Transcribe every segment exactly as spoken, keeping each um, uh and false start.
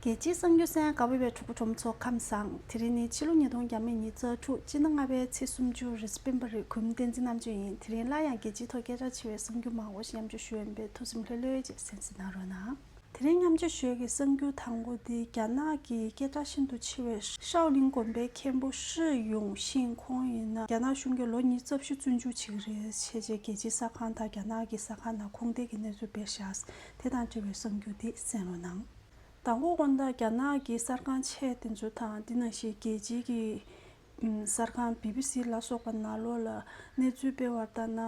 རྒྱལ་སྤྱིའི་གསར་འགྱུར་གསན་གནང་བའི་གྲོགས་པོ་གྲོགས་མོ་ཚོ་ཁམས་བཟང་། དེ་རིང་ནི་ཕྱི་ལོ་ཉིས་སྟོང་ཉི་ཤུ་རྩ་དྲུག་སྤྱི་ཟླ་ལྔ་པའི་ཚེས་སུམ་ཅུ་རེས་སྤེན་པ་རེད། གུས་མོ་བསྟན་འཛིན་རྣམ་དཔྱོད་ཡིན། དེ་རིང་སླར་ཡང་རྒྱལ་སྤྱིའི་ཐོག་སྐད་གྲགས་ཆེ་བའི་གསར་འགྱུར་མང་པོ་ཞིག་མཉམ་སྤྱོད་ཞུ་ཡོད་པས་ཐུགས་སེམས་ལྷོད་ལྷོད་བྱས་གསན་གཟིགས་གནང་རོགས་གནང་། དེ་རིང་མཉམ་སྤྱོད་ཞུ་ཡས་ཀྱི་གསར་འགྱུར་དང་པོ་དེ་རྒྱ་ནག་གི་སྐད་གྲགས་ཤིན་ཏུ་ཆེ་བའི་ཤའོ་ལིན་དགོན་པའི་མཁན་པོ་ཧྲི་ཡུང་ཤིང་ཁོང་ཡིན་ན་རྒྱ་ནག་གཞུང་གིས་ལོ་ཉི་ཤུ་རྩ་བཞི་བཙོན་འཇུག་བྱེད་ཀྱི་རེད་ཅེས་རྒྱལ་སྤྱིའི་གསར་ཁང་དང་རྒྱ་ནག་གི་གསར་ཁང་ནང་ཁུངས་ལྡན་གྱི་གནས་ཚུལ་སྤེལ་བཞག་དེ་དང་འབྲེལ་བའི་གསར་འགྱུར་དེ་གསན་རོགས་གནང་། དང་པོ་དགོང་དག་རྒྱ་ནག་གི་གསར་ཁང་ཆེ་དེ་ཚོ་དང་དེ་ནང་བཞིན་རྒྱལ་སྤྱིའི་གི་ཨུམ་གསར་ཁང་བི་བི་སི་ལ་སོགས་པ་ནང་ལོགས་ལ་གནས་ཚུལ་སྤེལ་བ་ལྟར་ན།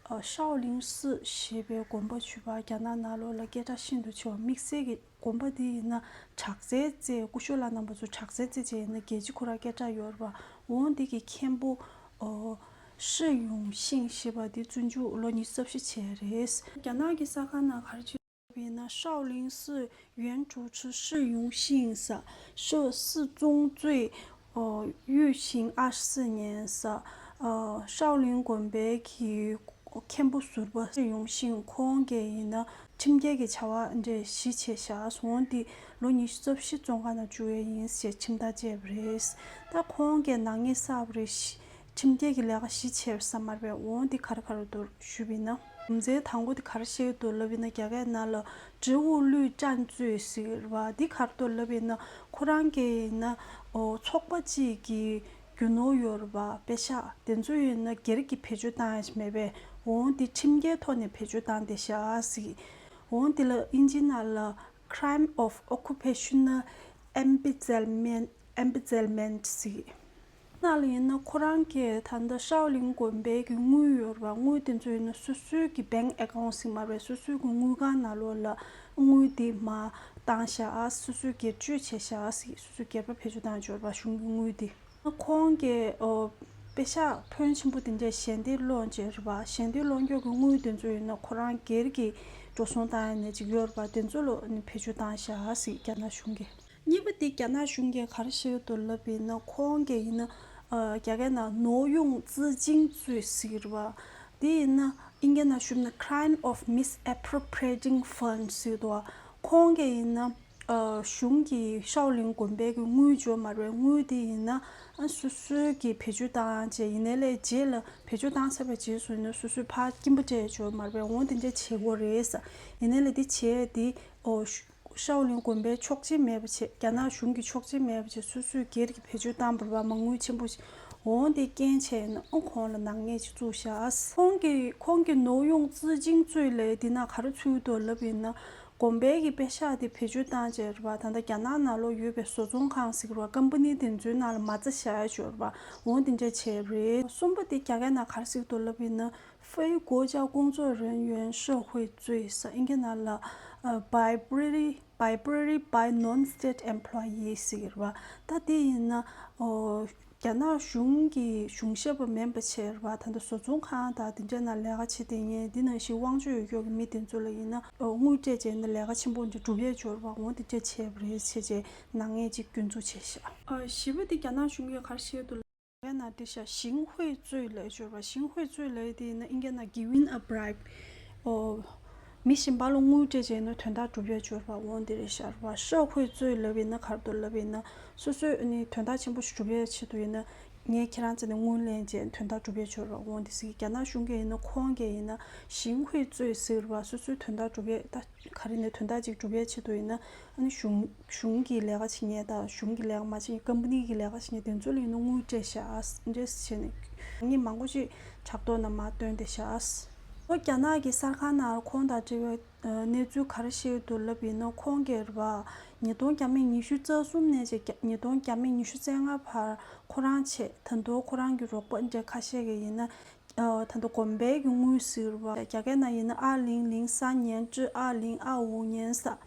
ཨ་ཤའོ་ལིང་སི་ཞེས་པའི་དགོན་པ་ཆུ་བར་རྒྱ་ནག་ནང་ལོགས་ལ་སྐད་གྲགས་ཤིན་ཏུ་ཆེ་བ། དམིགས་བསལ་གྱི་དགོན་པ་འདི་ཡིན་ན་དྲག་རྩལ་རྩེད། སྐུ་ཞབས་ལགས་རྣམ་པ་ཚོ་དྲག་རྩལ་རྩེད་བྱས་ཡིན་ན་རྒྱལ་སྤྱི་ཁོ་རང་སྐད་གྲགས་ཡོད་རེད་པ། འོང་འདི་གི་མཁན་པོ་ཨོ་ཧྲི་ཡུང་ཤིང་ཞེས་པ་འདི་བཙོན་འཇུག་ལོ་ཉི་ཤུ་རྩ་བཞི་བྱས་རེད། རྒྱ་ནག་གི་གསར་ཁང་ནང་ག་རེ་བྱས་ཡིན་ན། 少林寺原主持释永信ཟེར། 设寺宗罪 ཨོ་ཡུས་ཤིང་二十四年ཟེར། ཨོ་少林དགོན་པའི་གི་མཁན་པོ་ཟུར་པ་ཡུང་ཤིང་ཁོང་གིས་ཡིན་ན་ཁྲིམས་འགལ་གྱི་བྱ་བ་འདྲ་ཞིག་བྱས་བཞག་འོང་འདི་ལོ་ཉི་ཤུ་རྩ་བཞི་བཙོན་ཁང་ནང་བཅུག་ཡས་ཡིན་ཞེས་ཁྲིམས་ཐག་བཅད་པ་རེད། ད་ཁོང་གིས་ནག་ཉེས་བསགས་པ་རེད། ཁྲིམས་འགལ་གྱི་ལས་ཀ་ཞིག་བྱས་པ་ས་མ་རེད་པས། འོང་འདི་ག་རེ་ག་རེ་འདུག་ཞུས་པ་ཡིན་ན། རྒྱུ་མཚན་དང་པོ་དེ་ག་རེ་བཤད་ཀྱི་འདུག་ལབ་ཡིན་ན། རྒྱ་སྐད་ནང་ལ་植物绿箭罪ཟེར་གྱི་རེད་པ། འདི་ག་རེ་འདུག་ལབ་ཡིན་ན། ཁོ་རང་གིས་ཡིན་ན་ཨོ་ཚོགས་པ་གཅིག་གི་རྒྱུ་ནོར་ཡོད་རེད་པ། པེ་ཤག་དེ་ཚོ་ཡིན་ན་སྒེར་གྱི་བེད་སྤྱོད་བཏང་ཡ་ཞིག་མེད་པས། འོང་འདི་ཁྲིམས་འགལ་ཐོག་ནས་བེད་སྤྱོད་བཏང་བསྡད་ཤག་ཟེར། འོང་འདི་ལ་དབྱིན་ཇིའི་ནང་ལ་crime of occupational embezzlement ཟེར། ནང་ལ་ཡིན་ན་ཁོ་རང་གིས་ད་ལྟ་ཤའོ་ལིན་དགོན་པའི་གི་དངུལ་ཡོད་རེད་པ། དངུལ་དེ་ཚོ་ཡིན་ན་སོ་སོའི་གི་bank account ཟེར་མ་རེད། སོ་སོའི་གི་དངུལ་ཁང་ནང་ལོགས་ལ་དངུལ་དེ་མར་བཏང་བཞག་སོ་སོའི་སྒེར་སྤྱོད་བྱས་བཞག་ཟེར། སོ་སོའི་སྒེར་པ་བེད་སྤྱོད་བཏང་ཡོད་རེད་པ། གཞུང་གི་དངུལ་དེ། ཁོང་གིས་ཨོ་པེ་ཤག་ཕོན་ཆེན་པོ་དེ་འདྲས་ཞལ་འདེབས་སློང་བྱས་རེད་པ། ཞལ་འདེབས་སློང་རྒྱུ་གི་དངུལ་དེ་ཚོ་ཡིན་ན་ཁོ་རང་སྒེར་གྱི་འགྲོ་སོང་བཏང་ཡ་ནས་ཅིག་ཡོད་རེད་པ། དེ་ཚོ་ལ་ནི་བེད་སྤྱོད་བཏང་བཞག་ཟེར་རྒྱ་ནག་གཞུང་གིས། གཉིས་པ་དེ་རྒྱ་ནག་གཞུང་གིས་ག་རེ་བཤད་ཀྱི་འདུག་ལབ་ཡིན་ན། ཁོང་གིས་ཡིན་ན་ཨ་རྒྱ་སྐད་ནང་挪用资金罪ཟེར་གྱི་རེད་པ། དེ་ཡིན་ན་ཨིན་སྐད་ནང་ཞུས་ན་crime of misappropriating funds ཟེར་གྱི་འདུག་ཁོང་གིས་ཡིན་ན་ཨ་གཞུང་གིས་ཤའོ་ལིན་དགོན་པའི་གི་དངུལ་འབྱོར་མ་རེད། དངུལ་དེ་ཡིན་ན་ཨ་སོ་སོའི་གི་བེད་སྤྱོད་བཏང་བྱས། ཡིན་ནའི་ལས་རྗེས་ལ་བེད་སྤྱོད་བཏང་ཚར་བའི་རྗེས་སུ་ཡིན་ན་སོ་སོའི་ཕར་སྐྱིན་པ་སྤྲད་འབྱོར་མ་རེད། འོང་དེ་འདྲ་བྱེད་དགོས་རེད་ཟེར། ཡིན་ནའི་ལས་དེ་བྱས་དེ་ཨོ་ཤའོ་ལིན་དགོན་པའི་ཆོག་མཆན་མེད་པ་བྱས། རྒྱ་ནག་གཞུང་གི་ཆོག་མཆན་མེད་པ་བྱས། སོ་སོའི་སྒེར་གྱི་བེད་སྤྱོད་བཏང་བ་རེད་པ། མ་དངུལ་ཆེན་པོ་ཞིག་འོང་དེ་རྐྱེན་བྱས་ན་ཨ་ཁོང་ལ་ནག་ཉེས་ཅིག་བཙུགས་བཞག་ཁོང་གིས་ཁོང་གིས་挪用资金罪ལབ་དེ་ནང་ག་རེ་ཚུད་འདུག་ལབ་ཡིན་ན། དགོན་པའི་གི་པེ་ཤག་དེ་བེད་སྤྱོད་བཏང་བྱས་རེད་པ། ད་ལྟ་རྒྱ་ནག་ནང་ལོགས་ཡོད་པའི་བཟོ་ཚོང་ཁང་ཟེར་གྱི་རེད་པ། ཀམ་པ་ནི་དེ་ཚོའི་ནང་ལ་མ་རྩ་བཞག་ཡ་ཅིག་ཡོད་རེད་པ། འོང་དེ་འདྲ་བྱས་རེད། གསུམ་པ་དེ་རྒྱ་སྐད་ནང་ག་རེ་ཟེར་གྱི་འདུག་ལབ་ཡིན་ན། 非国家工作人员受贿罪ཟེར། ཨིན་སྐད་ནང་ལ་ཨ་bribery bribery by non-state employees ཟེར་གྱི་རེད་པ། ད་དེ་ཡིན་ན་ཨོ་རྒྱ་ནག་གཞུང་གི་གཞུང་ཞབས་པ་མིན་པ་བྱས་རེད་པ། ད་ལྟ་བཟོ་ཚོང་ཁང་དང་དེ་འདྲ་ནང་ལས་ཀ་བྱེད་བསྡད་མཁན་དེ་ནང་བཞིན་དབང་ཆ་ཡོད་ཀྱོག་གི་མི་དེ་ཚོ་ལ་ཡིན་ན་ཨོ་དངུལ་སྤྲད་བྱས་ན་ལས་ཀ་ཆེན་པོ་འདྲ་སྒྲུབ་ཡས་ཅིག་ཡོད་རེད་པ། འོང་དེ་འདྲ་བྱས་པ་རེད་བྱས་བྱས་ནག་ཉེས་ཅིག་སྐྱོན་འཛུགས་བྱས་ཤག་ཨ་བཞི་པ་དེ་རྒྱ་ནག་གཞུང་གིས་ག་རེ་བཤད་འདུག་ལབ་ན། དེ་ཤ་行贿罪ལབ་ཅོར་བ། 行贿罪ལབ་དེ་ཡིན་ན་ཨིན་སྐད་ནང་giving a bribe ཨོ། མི་གཞན་པ་ལ་དངུལ་སྤྲད་བྱས་ན་དོན་དག་སྒྲུབ་ཡས་ཅོར་བ་འོང་དེ་རེད་ཤག་རེད་པ། 受贿罪ལབ་ཡིན་ན་ག་རེ་འདུག་ལབ་ཡིན་ན་སོ་སོས་ནི་དོན་དག་ཆེན་པོ་ཞིག་སྒྲུབ་ཡས་ཆེད་དུ་ཡིན་ན་ངས་ཁྱེད་རང་རྩ་ནས་དངུལ་ལེན་བྱས་དོན་དག་སྒྲུབ་ཡས་ཅོར་བ་འོང་དེ་ཟེར་གི། རྒྱ་ནག་གཞུང་གིས་ཡིན་ན་ཁོང་གིས་ཡིན་ན་行贿罪ཟེར་བ། སོ་སོའི་དོན་དག་སྒྲུབ་ཡས་ད་ག་རེ་ནས་དོན་དག་ཅིག་སྒྲུབ་ཡས་ཆེད་དུ་ཡིན་ན་ཨ་ནི་གཞུང་གཞུང་གི་ལས་ཀ་བྱེད་མཁན་དང་གཞུང་གི་ལས་ཀ་མ་བྱེད་མཁན་ཀམ་པ་ནི་གི་ལས་ཀ་བྱེད་མཁན་དེ་ཚོ་ལ་ཡིན་ན་དངུལ་སྤྲད་བཞག་འདྲས་བྱས་ནས་ངས་མང་པོ་ཅིག་དྲ་ཐོག་ནང་མར་བཏོན་བསྡད་བཞག་ཨོ་རྒྱ་ནག་གི་གསར་ཁང་ནང་ཁོང་དང་འབྲེལ་བའི་གནས་ཚུལ་ག་རེ་བཤད་འདུག་ལབ་ཡིན་ན་ཁོང་གིས་རེད་པ། ཉིས་སྟོང་བརྒྱ་མེད་ཉི་ཤུ་རྩ་གསུམ་ནས་བྱས་ཉིས་སྟོང་བརྒྱ་མེད་ཉི་ཤུ་རྩ་ལྔ་བར་ཁོ་རང་བྱས་ད་དུང་ཁོ་རང་གི་རོགས་པ་འདྲ་ཁ་ཤས་ཀྱིས་ཡིན་ན། ཨ་ད་ལྟ་དགོན་པའི་གི་དངུལ་ཟེར་བ། རྒྱ་སྐད་ནང་ཡིན་ན་二零零三年至二零二五年ས།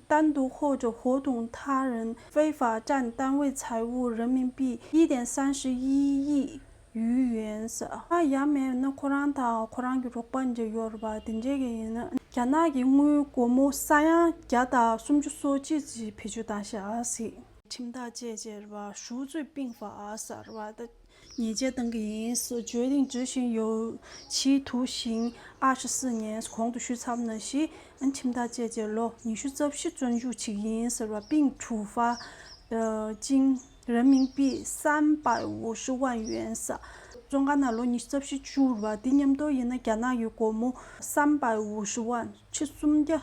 单独或者伙同他人非法占单位财物人民币一点三十一亿余元ས། ཨ་ཡང་མེད་ན་ཁོ་རང་དང་ཁོ་རང་གི་རོགས་པ་འདྲ་ཡོད་རེད་པ། དེ་འདྲས་ཀྱི་ཡིན་ན་རྒྱ་ནག་གི་དངུལ་སྒོར་མོ་ས་ཡ་བརྒྱ་དང་སུམ་ཅུ་སོ་གཅིག་ཅིག་བེད་སྤྱོད་བཏང་ཤག་ཟེར། ཁྲིམས་ཐག་བཅད་བྱས་རེད་པ། 赎罪并罚ས་རེད་པ། ད་ ཉེས་ཆད་གཏང་གི་ཡིན། 决定执行有期徒刑二十四年། གོང་དུ་ཞུས་ཚར་བ་ནང་བཞིན་ཁྲིམས་ཐག་བཅད་རྗེས་ལོ་ཉི་ཤུ་རྩ་བཞི་བཙོན་འཇུག་བྱེད་ཀྱི་ཡིན་ཟེར་བ། 并处罚呃金人民币三百五十万元ཟེར། བཙོན་ཁང་ནང་ལོ་ཉི་ཤུ་རྩ་བཞི་བཅུག་རེད་པ། དེ་མཉམ་དུ་ཡིན་ན་རྒྱ་ནག་གི་སྒོར་མོ་三百五十万། ཁྲི་སུམ་བརྒྱ་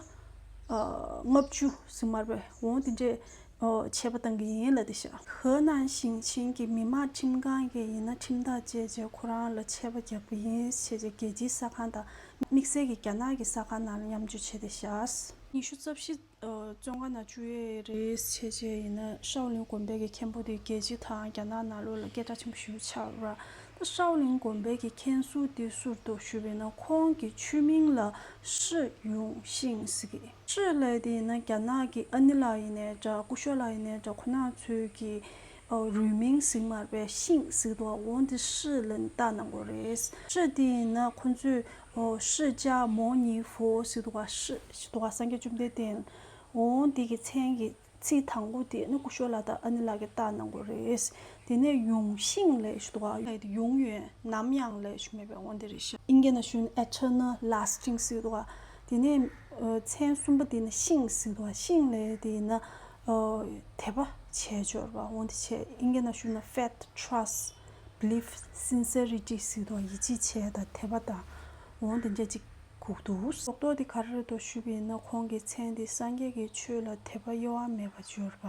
ལྔ་བཅུ་ཟེར་མ་རེད་པས། འོང་དེ་འདྲས་ཆད་པ་གཏང་གི་ཡིན་ལབ་བསྡད་ཤག་ཧེ་ནན་ཞིང་ཆེན་གྱི་མི་དམངས་ཁྲིམས་ཁང་གིས་ཡིན་ན་ཁྲིམས་ཐག་བཅད་རྗེས་ཁོ་རང་ལ་ཆད་པ་བརྒྱབ་པ་ཡིན་ཟེར་བྱས་རྒྱལ་སྤྱིའི་གསར་ཁང་དང་དམིགས་བསལ་གྱི་རྒྱ་ནག་གི་གསར་ཁང་ནང་ལ་མཉམ་སྤྱོད་བྱས་བསྡད་ཤག་ཉི་ཤུ་རྩ་བཞི་བཙོན་ཁང་ནང་བཅུག་ཡས་རེད་ཟེར་བྱས་ཡིན་ན་ཤའོ་ལིན་དགོན་པའི་གི་མཁན་པོ་དེ་རྒྱལ་སྤྱི་དང་རྒྱ་ནག་ནང་ལོགས་ལ་སྐད་གྲགས་ཆེན་པོ་ཞེ་པོ་ཆགས་རེད་པ། ད་ཤའོ་ལིན་དགོན་པའི་གི་མཁན་ཟུར་དེ་ཟུར་དུ་ཞུས་པ་ཡིན་ན་ཁོང་གི་ཆུང་མིང་ལ་ཧྲི་ཡུང་ཤིང་ཟེར་གི། ཧྲི་ལབ་དེ་ཡིན་ན་རྒྱ་ནག་གི་ཨ་ནེ་ལགས་ཡིན་ནའི་འདྲ། སྐུ་ཞབས་ལགས་ཡིན་ནའི་འདྲ། ཁོ་རང་ཚོའི་གི་རུས་མིང་ཟེར་མ་རེད་པས། ཤིང་ཟེར་འདུག་པ། འོང་དེ་ཧྲི་ལབ་ནས་བཏགས་གནང་དགོས་རེད། ཧྲི་དེ་ཡིན་ན་ཁོ་ཚོས་ཨོ་ཧྲི་ཅཱ་མོ་ཉི་ཧྥོ་ཟེར་འདུག་པ། ཧྲི་ཟེར་འདུག་པ། སངས་རྒྱས་བཅོམ་ལྡན་འདས་འོང་དེ་གི་མཚན་གྱི་ཚིག་དང་པོ་དེ་ནི་སྐུ་ཞབས་ལགས་དང་ཨ་ནེ་ལགས་ཀྱིས་བཏགས་གནང་དགོས་རེད། དེ་ནས་ཡུང་ཤིང་ལབ་ཞིག་འདུག་པ། ཡོང་ཡོན་ནམ་ཡང་ལབ་ཞིག་མེད་པའི་འོང་དེ་རེད་ཤག་ཨིན་སྐད་ནང་ཞུས་ན་eternal lasting ཟེར་འདུག་པ། དེ་ནས་མཚན་གསུམ་པ་དེ་ནི་ཤིང་ཟེར་འདུག་པ། ཤིང་ལབ་དེ་ཡིན་ན་དད་པ་བྱས་འབྱོར་པ་འོང་དེ་བྱས། ཨིན་སྐད་ནང་ཞུས་ན་faith, trust, belief, sincerity ཟེར་དུས་ཡིད་ཆེས་བྱས་དང་དད་པ་དང་འོང་དེ་འདྲ་ཅིག་གོ་གི་འདུག་རྡོག་རྡོག་དེ་ག་རེ་རེད་འདུག་ཞུས་པ་ཡིན་ན་ཁོང་གི་མཚན་དེ་སངས་རྒྱས་ཀྱི་ཆོས་ལ་དད་པ་གཡོ་བ་མེད་པ་འབྱོར་པ་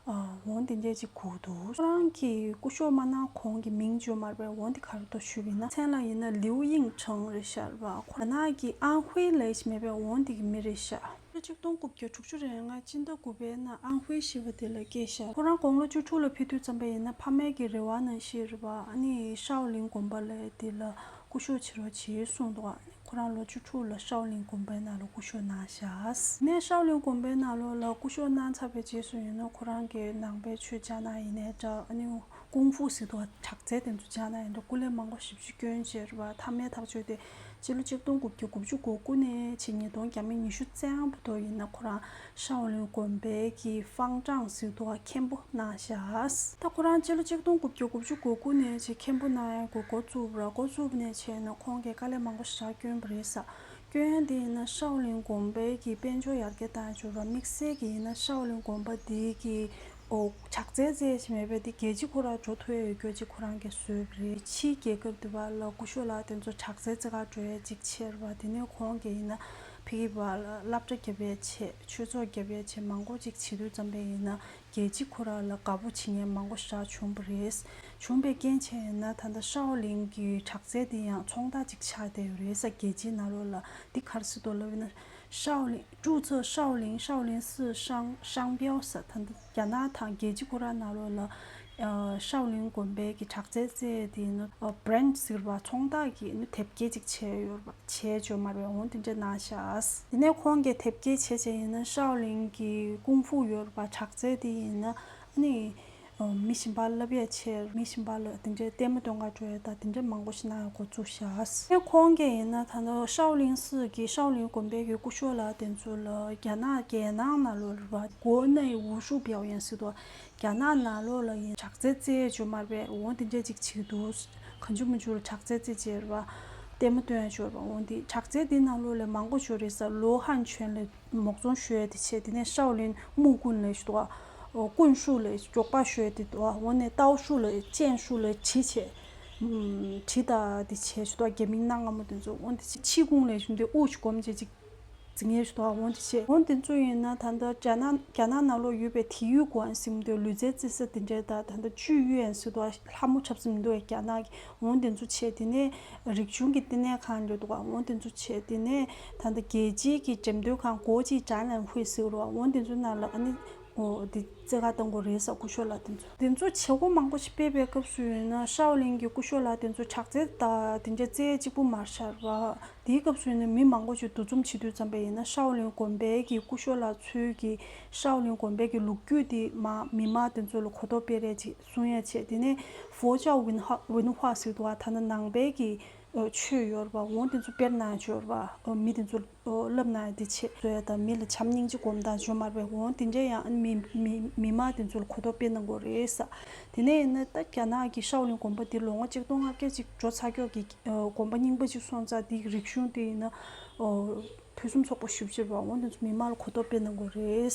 འོང་དེ་འདྲ་ཅིག་གོ་གི་འདུག་ཁོ་རང་གི་སྐུ་ཞབས་མ་གནང་གོང་གི་མིང་བརྗོད་མ་རེད་པས། འོང་དེ་ག་རེ་རེད་འདུག་ཞུས་པ་ཡིན་ན་མཚན་ལ་ཡིན་ན་ལིའུ་དབྱིང་ཁྲང་རེད་ཤག་རེད་པ། ཁོ་རྒྱ་ནག་གི་ཨན་ཧུའེ་ལབ་ཞིག་མེད་པས། འོང་དེ་གི་མི་རེད་ཤག་ལོ་ཆིག་སྟོང་དགུ་བརྒྱ་དྲུག་ཅུ་རེ་ལྔ་སྤྱི་ཟླ་དགུ་པའི་ནང་ཨང་ཧུའེ་ཞེས་པ་དེ་ལ་སྐྱེས་ཤག་ཁོ་རང་དགུང་ལོ་བཅུ་དྲུག་ལ་ཕེབས་དུས་ཙམ་པ་ཡིན་ན་ཕ་མའི་གི་རེ་བ་ནང་བཞིན་རེད་པ། ཨ་ནི་ཤའོ་ལིན་དགོན་པ་ལ་དེ་ལ་སྐུ་ཞབས་བྱེད་རོགས་བྱེད་གསུངས་འདུག་ཨ་ནི་ཁོ་རང་ལོ་བཅུ་དྲུག་ལ་ཤའོ་ལིན་དགོན་པའི་ནང་ལ་སྐུ་ཞབས་གནང་ཤག་ནས་ཤའོ་ལིན་དགོན་པའི་ནང་ལོགས་ལ་སྐུ་ཞབས་གནང་ཚར་བའི་རྗེས་སུ་ཡིན་ན་ཁོ་རང་གི་ནང་པའི་ཆོས་སྦྱང་ན་ཡིན་ནའི་འདྲ། ཨ་ནི་ཀུང་ཧྥུ་ཟེར་དུས་དྲག་རྩལ་དེ་ཚོ་སྦྱང་ན་ཡིན་འགྲོ། སྐུ་ལས་མང་པོ་ཞེ་པོ་ཅིག་བསྐྱོན་བྱས་རེད་པ། མཐའ་མའི་ཐག་གཅོད་དེ་སྤྱི་ལོ་ཆིག་སྟོང་དགུ་བརྒྱ་དགུ་བཅུ་གོ་དགུ་ནས་བྱས་ཉིས་སྟོང་ཉི་ཤུ་རྩ་ལྔ་བར་དུ་ཡིན་ན་ཁོ་རང་ཤའོ་ལིན་དགོན་པའི་གི་ཧྥང་ཀྲང་ཟེར་དུས་མཁན་པོ་གནང་ཤག་ད་ཁོ་རང་སྤྱི་ལོ་ཆིག་སྟོང་དགུ་བརྒྱ་དགུ་བཅུ་གོ་དགུ་ནས་བྱས་མཁན་པོ་གནང་ཡག་གི་འགོ་བཙུགས་པ་རེད། འགོ་བཙུགས་པ་ནས་བྱས་ན་ཁོང་གིས་དཀའ་ལས་མང་པོ་ཞེ་དྲག་བསྐྱོན་པ་རེད་ས། སྐྱོན་དེ་ཡིན་ན་ཤའོ་ལིན་དགོན་པའི་གི་དཔལ་འབྱོར་ཡར་རྒྱས་བཏང་ཡག་ཅིག་རེད་པ། དམིགས་བསལ་གྱི་ཡིན་ན་ཤའོ་ལིན་དགོན་པ་འདི་གི་ཨོ་དྲག་རྩལ་རྩེད་ཅིག་མེད་པས། འདི་རྒྱལ་སྤྱི་ཁོ་རང་འགྲོ་ཐུབ་ཡག་གི་རྒྱུ་ཅིག་ཁོ་རང་གིས་བཟོས་པ་རེད། ཕྱིའི་རྒྱལ་ཁབ་དེ་བ་ལ་སྐུ་ཞབས་ལགས་དེ་ཚོ་དྲག་རྩལ་རྩེད་གར་འགྲོ་ཡག་ཅིག་བྱས་རེད་པ། དེ་ནས་ཁོང་གིས་ཡིན་ན་ཕ་གི་བ་ལ་སློབ་གྲྭ་བརྒྱབ་ཡག་བྱས། ཆོས་ཚོགས་བརྒྱབ་ཡག་བྱས། མང་པོ་ཅིག་བྱེད་དུས་ཙམ་པས་ཡིན་ན་རྒྱལ་སྤྱི་ཁོ་རང་ལ་དགའ་པོ་བྱེད་མཁན་མང་པོ་ཞེ་དྲག་བྱུང་བ་རེད། བྱུང་བའི་རྐྱེན་བྱས་ཡིན་ན་ད་ལྟ་ཤའོ་ལིན་གྱི་དྲག་རྩལ་དེ་ཡང་ཚོང་རྟགས་ཅིག་ཆགས་བསྡད་ཡོད་རེད་ས། རྒྱལ་སྤྱིའི་ནང་ལོགས་ལ་འདི་ག་རེ་ཟེར་འདུག་ལབ་ན་ཤའོ་ལིན་ཀྲུའུ་ཙེ་ཤའོ་ལིན་ཤའོ་ལིན་སི་ཤང་ཤང་པའོ་ས། ད་ལྟ་རྒྱ་ནག་དང་རྒྱལ་སྤྱི་ཁོ་རང་ནང་ལོགས་ལ་ཤའོ་ལིན་དགོན་པའི་གི་དྲག་རྩལ་རྩེད་དེ་ནི་བྷི་རེན་ཌི་ཟེར་བ་ཚོང་རྟགས་ཀྱི་ནི་དེབ་སྐྱེལ་ཅིག་བྱས་ཡོད་རེད་པ། བྱས་བྱས་མ་རེད། འོང་དེ་འདྲ་གནང་ཤག་དེ་ནས་ཁོང་གིས་དེབ་སྐྱེལ་བྱས་བྱས་ཡིན་ན་ཤའོ་ལིན་གྱི་ཀུང་ཧྥུ་ཡོད་རེད་པ། དྲག་རྩལ་དེ་ཡིན་ན་ཨ་ནི་མི་གཞན་པ་བསླབ་ཡག་བྱས། མི་གཞན་པ་ལ་དེ་འདྲའི་ལྟད་མོ་སྟོན་ག་འགྲོ་ཡག་དང་དེ་འདྲ་མང་པོ་ཞིག་གནང་ཡག་འགོ་བཙུགས་ཤག་དེ་ཁོང་གིས་ཡིན་ན་ད་ལྟ་ཤའོ་ལིན་སི་གི་ཤའོ་ལིན་དགོན་པའི་གི་སྐུ་ཞབས་ལགས་དེ་ཚོ་ལ་རྒྱ་ནག་རྒྱལ་ནང་ནང་ལོགས་རེད་པ། 国内武术表演ཟེར་དུས་རྒྱ་ནག་ནང་ལོགས་ལ་ཡིན་དྲག་རྩལ་རྩེད་ཡག་ཅིག་མ་རེད་པས། འོང་དེ་འདྲ་ཅིག་བྱེད་ཀྱི་འདུག་གང་བྱུང་མང་བྱུང་ལ་དྲག་རྩལ་རྩེད་བྱས་རེད་པ། ལྟད་མོ་སྟོན་ཡག་ཅིག་ཡོད་རེད་པ། འོང་དེ་དྲག་རྩལ་དེ་ནང་ལོགས་ལ་མང་པོ་ཅིག་རེད་ས། ལོ་ཧན་ཆོན་ལ་མོག་བཙོང་ཞུ་ཡག་དེ་བྱས། དེ་ནས་ཤའོ་ལིན་དམུ་ཀུན་ལ་ཞུ་དོ། ཀུན་ཤུ་ལ་མགྱོགས་པ་ཞུ་ཡག་དེ་དོ། འོ་ནས་ཏའོ་ཤུ་ལ་ཅན་ཤུ་ལ་གྲི་བྱས། གྲི་དང་དེ་བྱས་ཞུ་དོ། རྒྱ་མིའི་གནའ་སྔ་མོ་དེ་ཚོ། འོ་དེ་ཕྱི་ཀུང་ལ་ཞུ་དེ་དབུ་ཞིག་སྒོམ་བྱས་ཅིག་འཛིང་ཡག་ཞུ་དོ། འོ་དེ་བྱས། འོ་དེ་ཚོ་ཡིན་ན་ད་ལྟ་རྒྱ་ནག་རྒྱ་ནག་ནང་ལོགས་ཡོད་པའི་体育馆ཟེར་མི་འདུག་ལུས་རྩལ་རྩེད་ས་དེ་འདྲའི་དང་ད་ལྟ་剧院ཟེར་དོ། ལྷ་མོ་འཁྲབ་ས་མི་འདུག་རྒྱ་ནག་གི། འོ་དེ་ཚོ་བྱས། དེ་ནས་རིག་གཞུང་གི་བསྟི་གནས་ཁང་ཡོད་འདུག་འོ་དེ་ཚོ་བྱས། དེ་ནས་ད་ལྟ་རྒྱལ་སྤྱིའི་གི་འགྲེམས་སྟོན་ཁང་国际展览会ཟེར་རོ། འོ་དེ་ཚོ་ནང་ལ་ཨ་ནི་འོ་དེ་རྩེད་གར་གཏོང་དགོས་རེད་ས། སྐུ་ཞབས་ལགས་དེ་ཚོ་དེ་ཚོ་བྱེད་སྒོ་མང་པོ་ཞིག་སྤེལ་བའི་སྐབས་སུ་ཡིན་ན་ཤའོ་ལིན་གྱི་སྐུ་ཞབས་ལགས་དེ་ཚོ་དྲག་རྩལ་དང་དེ་འདྲའི་རྩེད་གཅིག་པུ་མ་རེད་ཤག་རེད་པ། དེའི་སྐབས་སུ་ཡིན་ན་མི་མང་པོ་ཞིག་འདུ་འཛོམས་བྱེད་དུས་ཙམ་པ་ཡིན་ན་ཤའོ་ལིན་དགོན་པའི་གི་སྐུ་ཞབས་ལགས་ཚོའི་གི་ཤའོ་ལིན་དགོན་པའི་གི་ལོ་རྒྱུས་དེ་མ་མི་མང་དེ་ཚོ་ལ་གོ་རྟོགས་སྤེལ་རེས་ཅིག་གསུང་ཡག་བྱས། དེ་ནས་佛教文化ཟེར་འདུག་ག་ད་ནི་ནང་པའི་གི་ ཆོས་ཡོད་རེད་པ། འོ་དེ་ཚོ་སྤེལ་གནང་ཡ་ཡོད་རེད་པ། མི་དེ་ཚོ་བསླབ་གནང་ཡ་དེ་ཆེད་བཟོ་ཡ་དང་། མི་ལ་བྱམས་སྙིང་རྗེ་སྒོམ་སྟངས་ཡོད་མ་རེད་པས། འོ་དེ་འདྲ་ཡང་མི་མི་མི་མང་དེ་ཚོ་ལ་གོ་རྟོགས་སྤེལ་གནང་དགོས་རེད་ས། དེ་ནས་ཡིན་ན་ད་རྒྱ་ནག་གི་ཤའོ་ལིན་དགོན་པ་འདི་ལོ་ངོ་ཆིག་སྟོང་ལྔ་བརྒྱ་ཅིག་འགྲོ་ཚར་ཀྱོག་གི་དགོན་པ་རྙིང་པ་ཅིག་སོང་ཙང་། དེའི་རིག་གཞུང་དེ་ཡིན་ན་ཕུན་སུམ་ཚོགས་པོ་ཞེ་པོ་ཅིག་རེད་པ། འོ་དེ་ཚོ་མི་མང་ལ་གོ་རྟོགས་སྤེལ་གནང་དགོས་རེད།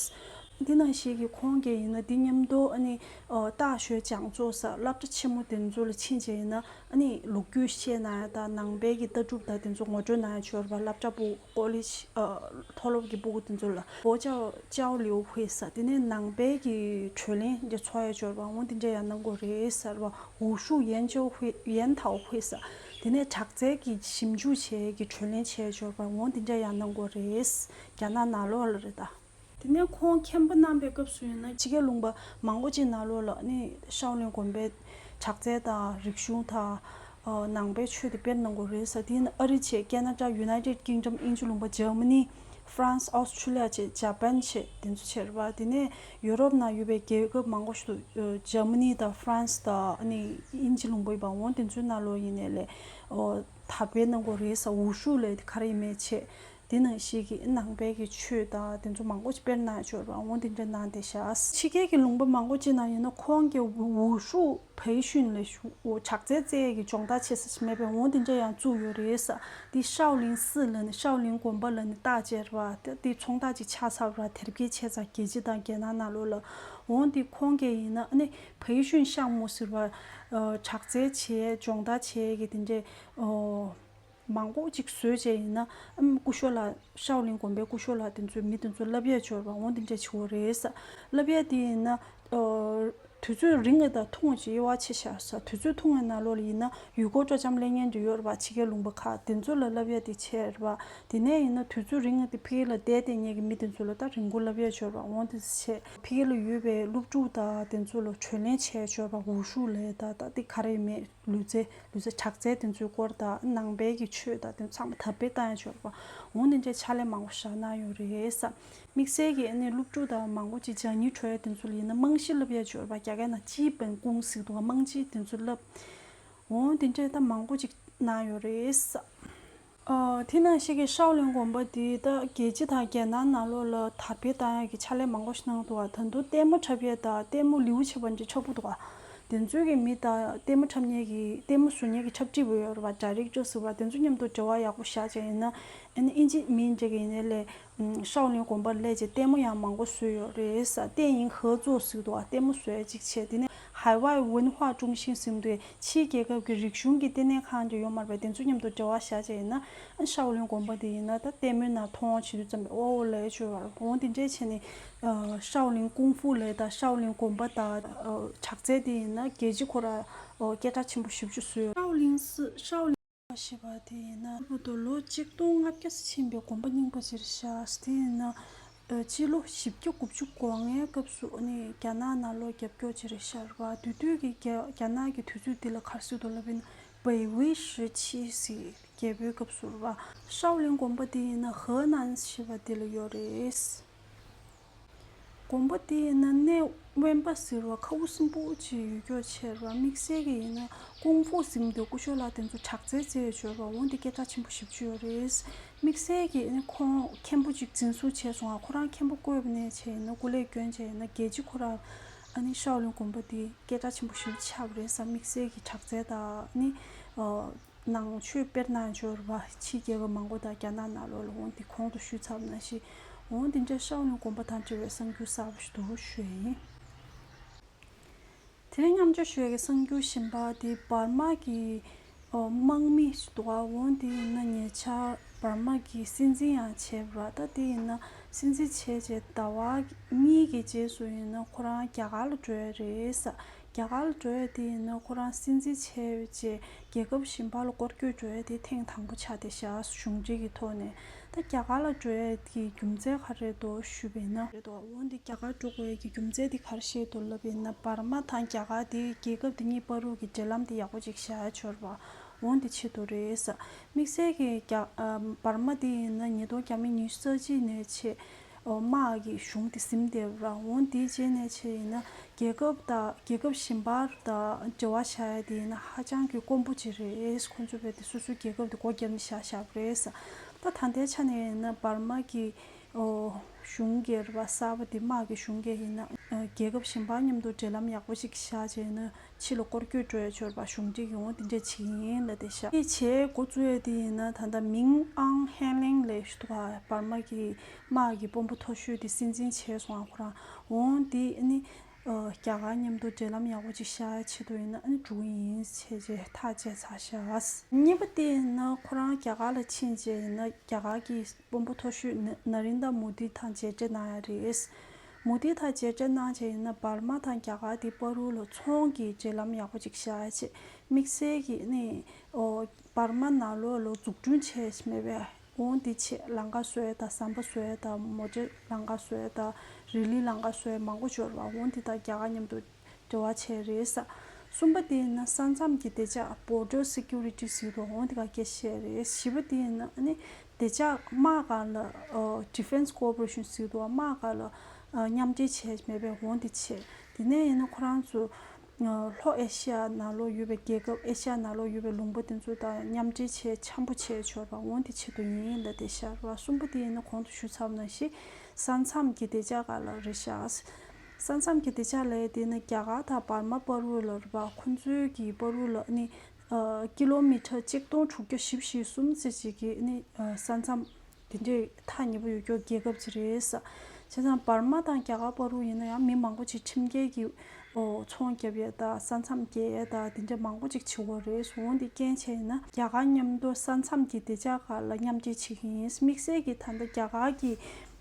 འདི་ནང་བཞིན་གྱི་ཁོང་གིས་ཡིན་ན་འདི་མཉམ་དུ་ཨ་ནི་ཨ་རྟགས་ཤོད་སྦྱང་བརྩོན་ས་སློབ་གྲྭ་ཆེན་མོ་དེ་ཚོ་ལ་ཕྱིན་བྱས་ཡིན་ན། ཨ་ནི་ལོ་རྒྱུས་བཤད་གནང་ཡ་དང་། ནང་པའི་གི་ལྟ་གྲུབ་དང་དེ་ཚོ་ངོ་སྤྲོད་གནང་ཡ་ཡོད་རེད་པ། སློབ་གྲྭ་པུའུ་ཀོ་ལེཇ་ཨ་མཐོ་སློབ་ཀྱི་ཕྲུ་གུ་དེ་ཚོ་ལ། 佛教交流会ས། དེ་ནས་ནང་པའི་གི་གྲོས་གླེང་དེ་ཚོགས་ཡ་ཡོད་རེད་པ། འོ་དེ་འདྲ་ཡང་གནང་དགོས་རེད་ཟེར་བ། 武术研究会研讨会ས། དེ་ནས་དྲག་རྩལ་གྱི་ཞིབ་འཇུག་བྱེད་ཀྱི་གྲོས་གླེང་བྱེད་ཡ་ཡོད་རེད་པ། འོ་དེ་འདྲ་ཡང་གནང་དགོས་རེད། རྒྱ་ནག་ནང་ལོགས་ལ་རེད་ད། དེ་ནས་ཁོང་མཁན་པོ་གནང་པའི་སྐབས་སུ་ཡིན་ན་ཕྱི་རྒྱལ་ལུང་པ་མང་པོ་ཅིག་ནང་ལོགས་ལ་ནི་ཤའོ་ལིན་དགོན་པའི་དྲག་རྩལ་དང་རིག་གཞུང་དང་། ཨ་ནང་པའི་ཆོས་དེ་སྤེལ་གནང་དགོས་རེད་ས། དེ་ཡིན་ན་ཨ་རི་བྱས། ཁེ་ན་ཌ། United Kingdom། དབྱིན་ཇི་ལུང་པ། འཇར་མ་ནི། France། Australia བྱས། Japan བྱས། དེ་ཚོ་བྱས་རེད་པ། དེ་ནས་ཡུ་རོབ་ནང་ཡོད་པའི་རྒྱལ་ཁབ་མང་པོ་ཞིག་ཏུ་འཇར་མ་ནི་དང་France དང་ཨ་ནི་དབྱིན་ཇི་ལུང་པ་ཡོད་པ། འོ་དེ་ཚོའི་ནང་ལོགས་ཡིན་ནའི་ལས་ཨོ་དར་སྤེལ་གནང་དགོས་རེད་ས། 武术ལས་དེ་ག་རེ་ཡིན་མིན་བྱས། དེ་ནང་བཞིན་གྱི་ནང་པའི་གི་ཆོས་དང་དེ་ཚོ་མང་པོ་ཅིག་སྤེལ་གནང་ཡ་ཡོད་རེད་པ། འོ་དེ་འདྲ་གནང་བསྡད་ཤག་ཕྱི་རྒྱལ་གྱི་ལུང་པ་མང་པོ་ཅིག་ནང་ཡིན་ན་ཁོང་གི་武术培训ལས་དྲག་རྩལ་རྩེ་ཡས་ཀྱི་སྦྱོང་བརྡར་བྱེད་ས་ཞིག་མེད་པས། འོ་དེ་འདྲ་ཡང་བཙུགས་ཡོད་རེད་ས། དེ་ཤའོ་ལིན་སི་ལབ་ནས་ཤའོ་ལིན་དགོན་པ་ལབ་ནས་རྟགས་བཅས་རེད་པ། དེ་དེ་ཚོང་རྟགས་ཅིག་ཆགས་ཚར་བ་རེད། དེབ་སྐྱེལ་བྱས་ཙང་རྒྱལ་སྤྱི་དང་རྒྱལ་ནང་ནང་ལོགས་ལ། འོ་དེ་ཁོང་གིས་ཡིན་ན་ཨ་ནི་培训项目ཟེར་བ། ཨ་དྲག་རྩལ་བྱེད་སྦྱོང་བརྡར་བྱེད་ཀྱི་དེ་འདྲས་ཨོ། མང་པོ་ཅིག་བཟོས་བྱས་ཡིན་ན། ཨམ་སྐུ་ཞབས་ལགས། ཤའོ་ལིན་དགོན་པའི་སྐུ་ཞབས་ལགས་དེ་ཚོས་མི་དེ་ཚོ་བསླབ་ཡས་ཡོད་རེད་པ། འོ་དེ་འདྲ་བྱེད་དགོས་རེད་ས། བསླབ་ཡས་དེ་ཡིན་ན་ཨ་དུས་ཚོད་རིང་ངེ་དང་ཐུང་ངེ་ཅིག་དབྱེ་བ་ཕྱེ་བཞག་ས། དུས་ཚོད་ཐུང་ངེ་ནང་ལོགས་ལ་ཡིན་ན་ཡུལ་སྐོར་སྤྲོ་འཆམ་ལེན་མཁན་དེ་ཡོད་རེད་པ། ཕྱི་རྒྱལ་ལུང་པ་ཁག་དེ་ཚོ་ལ་བསླབ་ཡས་དེ་བྱས་རེད་པ། དེ་ནས་ཡིན་ན་དུས་ཚོད་རིང་ངེ་དེ་ཕ་གི་ལ་བསྡད་བསྡད་མཁན་གྱི་མི་དེ་ཚོ་ལ་ད་རིང་པོ་བསླབ་ཡས་ཡོད་རེད་པ། འོ་དེ་བྱས། ཕ་གི་ལ་ཡོད་པའི་སློབ་ཕྲུག་དང་དེ་ཚོ་ལ་གྲོས་གླེང་བྱས་ཡས་ཡོད་རེད་པ། 武术ལས་ད་ད་དེ་ག་རེ་ཡིན་མིན། ལུས་རྩལ། ལུས་རྩལ་དྲག་རྩལ་དེ་ཚོའི་སྐོར་དང་། ནང་པའི་གི་ཆོས་དང་དེ་ཚང་མ་དར་སྤེལ་བཏང་ཡ་ཡོད་རེད་པ། འོ་དེ་འདྲའི་ཕྱག་ལས་མང་པོ་བཞག་གནང་ཡོད་རེད་ས། དམིགས་བསལ་གྱི་ཨ་ནི་སློབ་ཕྲུག་དང་མང་པོ་ཅིག་སྦྱང་སྙིང་བྲོ་ཡ་དེ་ཚོ་ལ་ཡིན་ན་རྨང་གཞི་བསླབ་ཡ་ཡོད་རེད་པ། རྒྱ་སྐད་ནང་基本功ཟེར་འདུག་ག་རྨང་གཞི་དེ་ཚོ་བསླབ། འོ་དེ་འདྲའི་ད་མང་པོ་ཅིག་གནང་ཡོད་རེད་ས། ཨ་དེ་ནང་བཞིན་གྱི་ཤའོ་ལིན་དགོན་པ་འདི་ད་རྒྱལ་སྤྱི་དང་རྒྱལ་ནང་ནང་ལོགས་ལ་དར་སྤེལ་བཏང་ཡག་གི་ཕྱག་ལས་མང་པོ་ཞིག་གནང་འདུག་ག་ད་དུང་ལྟད་མོ་འཁྲབ་ཡས་དང་ལྟད་མོ་ལེའུ་ཆེ་བ་འདྲ་འཁྲབ་ཀྱི་འདུག་ག་དེ་ཚོའི་གི་མི་དང་ལྟད་མོ་འཁྲབ་མཁན་གྱི་ལྟད་མོ་བཟོ་མཁན་གྱི་འཁྲབ་ཁྲིད་པ་ཡོད་རེད་པ། ཌའི་རེག་ཊར་ཟེར་བ། དེ་ཚོ་མཉམ་དུ་འབྲེལ་བ་ཡག་པོ་བཞག་བྱས་ཡིན་ན། ཨ་ནི་དབྱིན་ཇི་མི་འདྲ་གི་ཡིན་ནའི་ལས། ཨུམ་ཤའོ་ལིན་དགོན་པར་སླེབས་བྱས་ལྟད་མོ་ཡང་མང་པོ་བཟོས་ཡོད་རེད་ས། 电影合作ཟེར་འདུག་ག་ལྟད་མོ་བཟོ་ཡ་གཅིག་བྱས། དེ་ནས་海外文化中心ཟེར་འདུག་ག་ཕྱིའི་རྒྱལ་ཁབ་ཀྱི་རིག་གཞུང་གི་ལྟེ་གནས་ཁང་དེ་ཡོད་མ་རེད་པས། དེ་ཚོ་མཉམ་དུ་འབྲེལ་བ་བཞག་བྱས་ཡིན་ན། ཨ་ཤའོ་ལིན་དགོན་པ་དེ་ཡིན་ན་ད་ལྟད་མོའི་ནང་མཐོང་བྱེད་དུས་ཙམ་པ་ཨོ་ལས་བྱོས་པར་འོང་། དེ་འདྲས་བྱས་ནས་ཨ་ཤའོ་ལིན་ཀུང་ཧྥུ་ལས་དང་ཤའོ་ལིན་དགོན་པ་དང་ཨ་དྲག་རྩལ་དེ་ཡིན་ན་རྒྱལ་སྤྱི་ཁོ་རང་ཨོ་སྐད་གྲགས་ཆེན་པོ་ཞེ་པོ་ཅིག་བཟོས་ཡོད། ཤའོ་ལིན་སི་ཤའོ་ལིན། ཞེས་པ་དེ་ཡིན་ན། བར་དུ་ལོ་ཆིག་སྟོང་ལྔ་བརྒྱ་ཙམ་ཕྱིན་པའི་དགོན་པ་རྙིང་པ་ཅིག་རེད་ཤག་དེ་ཡིན་ན། ཨ་སྤྱི་ལོ་བཞི་བརྒྱ་དགུ་བཅུ་གོ་ལྔའི་སྐབས་སུ་ཨ་ནི་རྒྱ་ནག་ནང་ལོགས་རྒྱབ་སྐྱོར་ཅིག་རེད་ཤག་རེད་པ། དེ་དུས་ཀྱི་རྒྱ་རྒྱ་ནག་གི་དུས་ཚོད་འདི་ལ་ག་རེ་ཟེར་འདུག་ལབ་ན། 北魏时期ཟེར། རྒྱལ་པོའི་སྐབས་སུ་རེད་པ། ཤའོ་ལིན་དགོན་པ་དེ་ཡིན་ན་ཧེ་ནན་ཞེས་པ་དེ་ལ་ཡོད་རེད། དགོན་པ་དེ་ཡིན་ན་གནས་དབེན་པ་ཟེར་བ་ཁ་དབུགས་སིམ་པོ་ཅིག་ཡོད་ཀྱོག་བྱས་ར། དམིགས་བསལ་གྱི་ཡིན་ན་ཀུང་ཧྥུ་ཟེར་འདུག་སྐུ་ཞབས་ལགས་དེ་ཚོ་དྲག་རྩལ་རྩེད་ཡོད་ར། འོ་འདི་སྐད་གྲགས་ཆེན་པོ་ཞེ་པོ་ཅིག་ཡོད་རེད། དམིགས་བསལ་གྱི་ཨ་ནི་ཁོང་མཁན་པོ་ཅིག་འཛིན་བཟུང་བྱས་སོང་ང་། ཁོ་རང་མཁན་པོ་བསྐོས་པ་ནས་བྱས་ཡིན་ན་སྐུ་ལས་བསྐྱོན་བྱས་ཡིན་ན་རྒྱལ་སྤྱི་ཁོ་རང་ཨ་ནི་ཤའོ་ལིན་དགོན་པ་འདི་སྐད་གྲགས་ཆེན་པོ་ཞེ་པོ་ཆགས་པ་རེད་ས། དམིགས་བསལ་གྱི་དྲག་རྩལ་དང་ཨ་ནི་ཨ། ནང་ཆོས་དཔེར་ན་འབྱོར་བ་ཕྱི་རྒྱལ་ཁབ་མང་པོ་དང་རྒྱ་ནག་ནང་ལོགས་ལ་འོང་དེ་གོང་དུ་ཞུས་ཚར་བ་ནང་བཞིན་འོང་དེ་འདྲའི་ཤའོ་ལིན་དགོན་པ་དང་འབྲེལ་བའི་གསར་འགྱུར་གསར་པ་ཞིག་འདུག་ཞུ་ཡ་ཡིན། དེ་རིང་མཉམ་སྤྱོད་ཞུ་ཡ་གི་གསར་འགྱུར་གཞན་པ་དེ་འབར་མ་གི་དམག་མི་ཞིག་འདུག་ག་འོང་དེ་ཡིན་ན་ཉེ་ཆར་འབར་མ་གི་སྲིད་འཛིན་ཡང་བྱས་པ་ར། ད་དེ་ཡིན་ན་སྲིད་འཛིན་བྱས་རྗེས་ཟླ་བ་གཉིས་ཀྱི་རྗེས་སུ་ཡིན་ན་ཁོ་རང་རྒྱ་གར་ལ་འགྲོ་ཡ་རེད་ས། རྒྱ་གར་ལ་འགྲོ་ཡ་དེ་ཡིན་ན་ཁོ་རང་སྲིད་འཛིན་བྱས་རྗེས་རྒྱལ་ཁབ་གཞན་པ་ལ་སྐོར་སྐྱོད་འགྲོ་ཡ་དེ་ཐེངས་དང་པོ་ཆགས་བསྡད་ཤག་གཞུང་འབྲེལ་གྱི་ཐོག་ནས། ད་རྒྱ་གར་ལ་འགྲོ་ཡ་གི་རྒྱུ་མཚན་ག་རེ་རེད་འདུག་ཞུས་པ་ཡིན་ན། རེད་འདུག་འོན་ཏེ་རྒྱ་གར་འགྲོ་དགོས་ཡ་གི་རྒྱུ་མཚན་དེ་ག་རེ་བཤད་འདུག་ལབ་པ་ཡིན་ན། འབར་མ་དང་རྒྱ་གར་དེ་རྒྱལ་ཁབ་དེ་གཉིས་བར་དུ་གི་འབྲེལ་ལམ་དེ་ཡག་པོ་ཅིག་བཞག་ཡ་ཡོད་རེད་པ། འོན་ཏེ་ཆེད་དུ་རེད་ས། དམིགས་བསལ་གྱི་རྒྱ་ཨ་འབར་མ་དེ་ཡིན་ན་ཉིས་སྟོང་བརྒྱ་མེད་ཉི་ཤུ་རྩ་གཅིག་ནས་བྱས། དམག་གི་གཞུང་དེ་ཟིན་བསྡད་པ་ར། འོང་དེའི་རྗེས་ནས་བྱས་ཡིན་ན་རྒྱལ་ཁབ་དང་རྒྱལ་ཁབ་གཞན་པ་དང་འབྲེལ་བ་བཞག་ཡ་དེ་ཡིན་ན་ཧ་ཅང་གི་དཀོན་པོ་ཅིག་རེད། ཁོང་ཚོ་བས་དེ་སོ་སོའི་རྒྱལ་ཁབ་དེ་སྒོ་བརྒྱབ་ནས་བཞག་བཞག་པ་རེད། ད་ད་ལྟའི་ཆ་ནས་ཡིན་ན་བར་མ་གི་ཨོ། གཞུང་སྒེར་བ་གསར་པ་དེ་དམག་གི་གཞུང་སྒེར་ཡིན་ན་ཨ་རྒྱལ་ཁབ་གཞན་པ་མཉམ་དུ་འབྲེལ་ལམ་ཡག་པོ་ཞིག་བཞག་བྱས་ན་ཕྱི་ལ་སྐོར་སྐྱོད་འགྲོ་ཡ་ཆོར་བ་གཞུང་འབྲེལ་ཡོང་དེ་འདྲས་བྱེད་ཀྱི་ཡིན་ལ་དེ་ཤག་དེ་བྱས་འགོ་བཙུགས་ཡ་དེ་ཡིན་ན་ད་ལྟ་མིང་ཨང་ཧན་ལེང་ལས་ཞུ་ཐུབ་པ་བར་མ་གི་དམག་གི་དཔོན་པོ་མཐོ་ཤོས་དེ་སྲིད་འཛིན་བྱས་སོང་ཨ་ཁོ་རང་འོང་དེ་ཨ་ནི་ཨ་རྒྱ་གར་མཉམ་དུ་འབྲེལ་ལམ་ཡག་པོ་ཅིག་བཞག་ཡ་ཆེད་དུ་ཡིན་ན་ཨ་ནི་འགྲོ་གི་ཡིན་བྱས་རྗེས་ཐག་བཅད་ཚར་ཤག་གཉིས་པ་དེ་ཡིན་ན་ཁོ་རང་རྒྱ་གར་ལ་ཕྱིན་རྗེས་ཡིན་ན་རྒྱ་གར་གི་དཔོན་པོ་མཐོ་ཤོས་ན་ན་རིན་དྲ་མོ་དི་དང་མཇལ་འཕྲད་གནང་ཡ་རེད། མོ་དི་དང་མཇལ་འཕྲད་གནང་བྱས་ཡིན་ན་འབར་མ་དང་རྒྱ་གར་དེ་བར་དུ་ལ་ཚོང་གི་འབྲེལ་ལམ་ཡག་པོ་ཅིག་བཞག་ཡ་ཆེད་དམིགས་བསལ་གྱི་ནི་ཨོ་འབར་མ་ནང་ལོགས་ལ་འཛུགས་སྐྲུན་བྱས་མེད་པའི་འོང་དེ་ཆེད་ལམ་ཁ་བཟོ་ཡ་དང་ཟམ་པ་བཟོ་ཡ་དང་མོ་ཊ་ལམ་ཁ་བཟོ་ཡ་དང་རི་ལི་ལམ་ཁ་བཟོ་ཡ་མང་པོ་འབྱོར་བ་འོང་དེ་དང་རྒྱ་གར་མཉམ་དུ་འབྲེལ་བ་བྱས་རེད་ས། གསུམ་པ་དེ་ཡིན་ན་ས་མཚམས་ཀྱི་བདེ་འཇགས་Border Security ཟེར་དུས་འོང་དེ་ག་སྐད་བཤད་རེད། བཞི་པ་དེ་ཡིན་ན་ཨ་ནི་བདེ་འཇགས་དམག་སྒང་ལ་ཨ་Defence Cooperation ཟེར་དུས་དམག་སྒང་ལ་ཨ་མཉམ་འབྲེལ་བྱས་མེད་པའི་འོང་དེ་བྱས། དེ་ནས་ཡིན་ན་ཁོ་རང་ཚོ་ཨ་ལྷོ་ཨེ་ཤི་ཡ་ནང་ལོགས་ཡོད་པའི་རྒྱལ་ཁབ་ཨེ་ཤི་ཡ་ནང་ལོགས་ཡོད་པའི་ལུང་པ་དེ་ཚོ་དང་མཉམ་འབྲེལ་བྱས་འཆམ་པོ་བྱས་ཆོག་པ་འོང་དེ་ཆེད་དུ་ཡིན་ལ་དེ་ཤར་བ་གསུམ་པ་དེ་ཡིན་ན་གོང་དུ་ཞུས་ཚར་བ་ནང་བཞིན་ས་མཚམས་ཀྱི་བདེ་འཇགས་སྒང་ལ་རེད་ཤག་ས་མཚམས་ཀྱི་བདེ་འཇགས་ལས་དེ་ནི་རྒྱ་གར་དང་འབར་མ་བར་དུ་ལ་རེད་པ། ཁོང་ཚོའི་གི་བར་དུ་ལ་ནི་ཨ་ཀི་ལོ་མི་ཊར་གཅིག་སྟོང་དྲུག་བརྒྱ་བཞི་བཅུ་ཞེ་གསུམ་ཙམ་ཅིག་གི་ནི་ཨ་ས་མཚམས་དེ་འདྲའི་ཐག་ཉེ་པོ་ཡོད་རྒྱུ་རྒྱལ་ཁབ་ཅིག་རེད་ས། བྱས་ཙང་འབར་མ་དང་རྒྱ་གར་བར་དུ་ཡིན་ན་ཡང་མི་མང་པོ་ཅིག་ཁྲིམས་འགལ་གྱི་ཨོ་ཚོང་རྒྱབ་ཡས་དང་ས་མཚམས་བརྒལ་ཡས་དང་དེ་འདྲ་མང་པོ་ཅིག་བྱེད་དགོས་རེད། འོང་དེ་རྐྱེན་བྱས་ཡིན་ན་རྒྱ་གར་མཉམ་དུ་ས་མཚམས་ཀྱི་བདེ་འཇགས་སྒང་ལ་མཉམ་འབྲེལ་བྱེད་ཀྱི་ཡིན། དམིགས་བསལ་གྱི་ད་ལྟ་རྒྱ་གར་གྱི་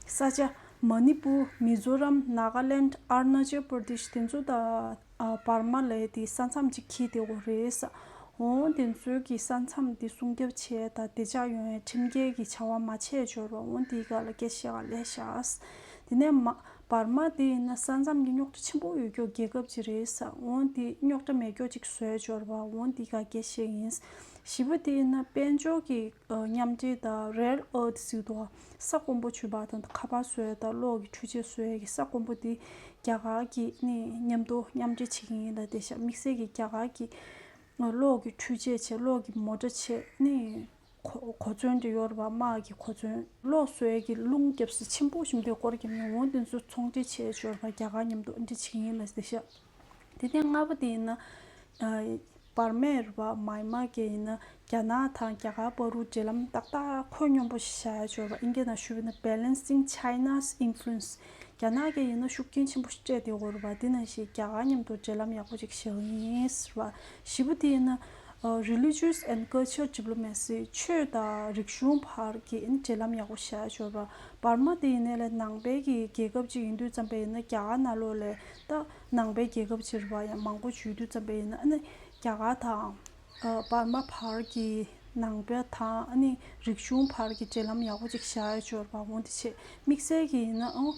ས་ཆ་མ་ནི་པུར། མི་ཛོ་རམ། ནཱ་ག་ལེནཌ། ཨ་རུ་ན་ཅལ་པར་དེཤ་དེ་ཚོ་དང་ཨ་འབར་མ་ལ་དེ་ས་མཚམས་ཅིག་འཁེལ་བསྡད་ཡོད་རེད། འོང་དེ་ཚོའི་གི་ས་མཚམས་དེ་སྲུང་སྐྱོབ་བྱས་དང་བདེ་འཇགས་ཡོང་ཡའི་ཁྲིམས་འགལ་གྱི་བྱ་བ་མ་བྱས་འབྱོར་བ་འོང་དེའི་སྒང་ལ་སྐད་ཆ་བཤད་ག་ལས་བཞག་དེ་ནས་མ་འབར་མ་དེ་ཡིན་ན་ས་མཚམས་ཀྱི་རྙོག་དྲ་ཆེན་པོ་ཡོད་རྒྱུ་རྒྱལ་ཁབ་ཅིག་རེད། འོང་དེ་རྙོག་དྲ་མེད་རྒྱུ་ཅིག་བཟོས་འབྱོར་བ་འོང་དེའི་སྒང་སྐད་ཆ་བཤད་ཡིན། བཞི་པ་དེ་ཡིན་ན་དཔལ་འབྱོར་གྱི་ཨ་མཉམ་འབྲེལ་དང་rare earth ཟེར་དུས་ས་དཀོན་པོ་ཆུ་བ་དང་ཁ་པར་བཟོ་ཡས་དང་གློག་གི་འཕྲུལ་ཆས་བཟོ་ཡས་ཀྱི་ས་དཀོན་པོ་དེ་རྒྱ་གར་གྱིས་ནི་མཉམ་དུ་མཉམ་འབྲེལ་བྱེད་ཀྱི་ཡིན་ལ་དེ་ཤག་དམིགས་བསལ་གྱི་རྒྱ་གར་གྱི་གློག་གི་འཕྲུལ་ཆས་བྱས་གློག་གི་མོ་ཊ་བྱས་ནི་གོ་གོ་མཚོན་དེ་ཡོད་རེད་པ། དམག་གི་གོ་མཚོན། གློག་བཟོ་ཡས་ཀྱི་རླུང་རྒྱབ་ས་ཆེན་པོ་ཞིག་འདུག་སྐོར་རྒྱབ་ནས་འོང་དེ་ཚོ་ཚོང་འབྲེལ་བྱས་ཡོད་རེད་པ། རྒྱ་གར་མཉམ་དུ་འབྲེལ་བྱེད་ཀྱི་ཡིན་ལ་དེ་ཤག་དེ་ནས་ལྔ་པ་དེ་ཡིན་ན། ཨ་འབར་མའི་རུ་བ་མཱ་ཡན་མར་གྱི་ཡིན་ན་རྒྱ་ནག་དང་རྒྱ་གར་བར་དུ་འབྲེལ་ལམ་ཏག་ཏག་ཁོད་སྙོམས་པོ་ཞིག་བཞག་ཡ་འབྱོར་བ་ཨིན་སྐད་ནང་ཞུས་པ་ཡིན་ན་Balancing China's Influence། རྒྱ་ནག་གི་ཡིན་ན་ཤུགས་རྐྱེན་ཆེན་པོ་ཞིག་སྤྲད་དེ་ཡོད་རེད་པ། དེ་ནང་བཞིན་རྒྱ་གར་མཉམ་དུ་འབྲེལ་ལམ་ཡག་པོ་ཅིག་བཞག་ཡིན་ཟེར་བ། བཞི་པ་དེ་ཡིན་ན་ཨ་Religious and Cultural Diplomacy། ཆོས་དང་རིག་གཞུང་བར་གྱི་ཡིན་འབྲེལ་ལམ་ཡག་པོ་བཞག་ཡ་འབྱོར་བ། འབར་མ་དེ་ཡིན་ནའི་ལས་ནང་པའི་གི་རྒྱལ་ཁབ་ཅིག་ཡིན་དུས་ཙམ་པ་ཡིན་ན་རྒྱ་གར་ནང་ལོགས་ལས་ད་ནང་པའི་རྒྱལ་ཁབ་ཅིག་རེད་པ། ཡང་མང་པོ་བརྒྱུད་དུས་ཙམ་པ་ཡིན་ན་ཨ་ནི་རྒྱ་གར་དང་ཨ་འབར་མ་བར་གྱི་ནང་པ་དང་ཨ་ནི་རིག་གཞུང་བར་གྱི་འབྲེལ་ལམ་ཡག་པོ་ཅིག་བཞག་ཡ་འབྱོར་བ། འོང་དེ་ཆེད་དམིགས་བསལ་གྱི་ཡིན་ན་ཨང་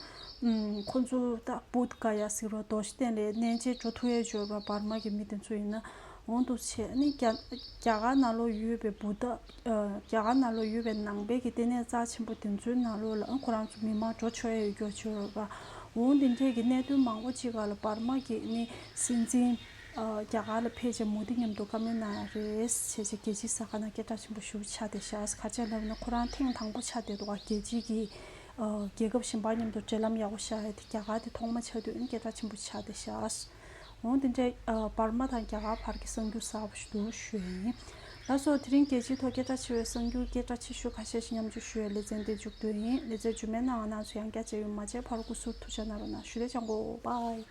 ཁོ་ཚོ་ད་བུདྡྷ་ག་ཡ་ཟེར་བ་རྡོ་རྗེ་གདན་ལ་གནས་མཇལ་འགྲོ་ཐུབ་ཡ་འབྱོར་བ། འབར་མ་གི་མི་དེ་ཚོ་ཡིན་ན་འོང་དེ་ཆེད་ཨ་ནི་རྒྱ་རྒྱ་གར་ནང་ལོགས་ཡོད་པའི་བུདྡྷ་ཨ་རྒྱ་གར་ནང་ལོགས་ཡོད་པའི་ནང་པའི་གི་ལྟེ་གནས་རྩ་ཆེན་པོ་དེ་ཚོའི་ནང་ལོགས་ལ་ཨང་ཁོ་རང་ཚོ་མི་མང་འགྲོ་ཆོག་ཡ་ཡོད་རྒྱུ་འབྱོར་བ། འོང་དེ་འདྲས་ཀྱི་གནད་དོན་མང་པོ་ཅིག་སྒང་ལ་འབར་མ་གི་ནི་སྲིད་འཛིན་ཨ་རྒྱ་གར་ལ་ཕེབས་བྱས་མོ་དི་མཉམ་དུ་བཀའ་མོལ་གནང་ཡ་རེད་བྱས་བྱས་རྒྱལ་སྤྱིའི་གསར་ཁང་ནང་སྐད་གྲགས་ཆེན་པོ་ཞེ་པོ་ཆགས་བསྡད་ཤག་ག་རེ་བྱས་ལབ་ན་ཁོ་རང་ཐེངས་དང་པོ་ཆགས་བསྡད་འདུག་ག་རྒྱལ་སྤྱིའི་གི་ཨ་རྒྱལ་ཁབ་གཞན་པ་མཉམ་དུ་འབྲེལ་ལམ་ཡག་པོ་བཞག་ཡ་དེ་རྒྱ་གར་དེ་ཐོག་མ་ཆགས་དུས་ཨ་ནི་སྐད་གྲགས་ཆེན་པོ་ཆགས་བསྡད་ཤག་འོང་དེ་འདྲས་ཨ་འབར་མ་དང་རྒྱ་གར་བར་གྱི་གསར་འགྱུར་གསར་པ་ཞིག་འདུག་ཞུ་ཡ་ཡིན། ལགས་སོ། དེ་རིང་རྒྱལ་སྤྱིའི་ཐོག་སྐད་གྲགས་ཆེ་བའི་གསར་འགྱུར་སྐད་གྲགས་ཆེ་ཤོས་ཁ་ཤས་ཤིག་མཉམ་སྤྱོད་ཞུ་བའི་ལེ་ཚན་འདི་མཇུག་བསྡུས་ཡིན། ལེ་ཚན་རྗེས་མའི་ནང་ང་རང་ཚོ་ཡང་བསྐྱར་མཇལ་ཡོང་། མ་མཇལ་བར་སྐུ་གཟུགས་ཐུགས་ཅག་གནང་རོགས་གནང་། ཞུ་ལེ་ཅང་གོ། བཱའི།